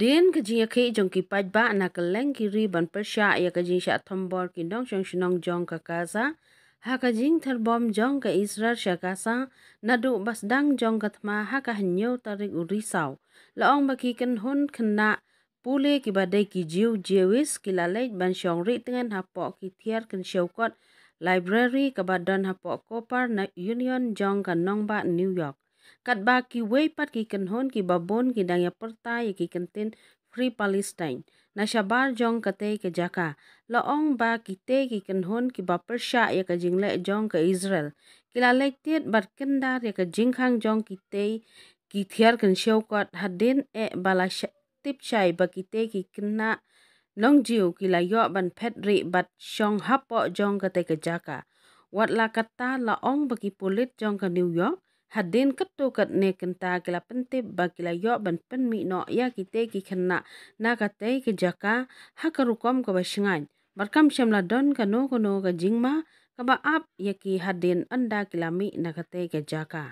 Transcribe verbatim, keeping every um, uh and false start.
Hadien ka jingïakhih jong ki paidbah na kylleng ki ri ban pyrshah ïa ka jingshah thombor ki nongshong shnong jong ka Gaza ha ka jingther bom jong ka Israel sha Gaza, naduh ba sdang jong ka thma ha ka hynñiew tarik u Risaw, la ong ba ki kynhun khynnah pule kiba dei ki Jew, Jewish, ki la leit ban shong ri tngen hapoh ki thiar kynshew kot, library, kaba don hapoh Cooper Union jong ka nongbah New York. Katba kiwei pat ki kynhun kiba bun ki dang ïa pyrta ïa ki kyntien Free Palestine na shabar jong katei ka jaka, la ong ba kitei ki kynhun kiba pyrshah ïa ka jingleh jong ka Israel ki la leit tied bad kyndar ïa ka jingkhang jong kitei ki thiar kynshew kot hadien eh ba la tip shai ba kitei ki khynnah nong Jew ki la ïoh ban phet ri bad shong hapoh jong katei ka jaka. Wat la katta, la ong ba ki pulit jong ka New York hadien katto katne kynta ki la pyntip ba ki la ïoh ban pynmih noh ïa kitei ki khynnah na katei ka jaka ha ka rukom kaba shngaiñ, bad kam shym la don kano kano ka jingma kaba ap ïa ki hadien ynda ki la mih na katei ka jaka.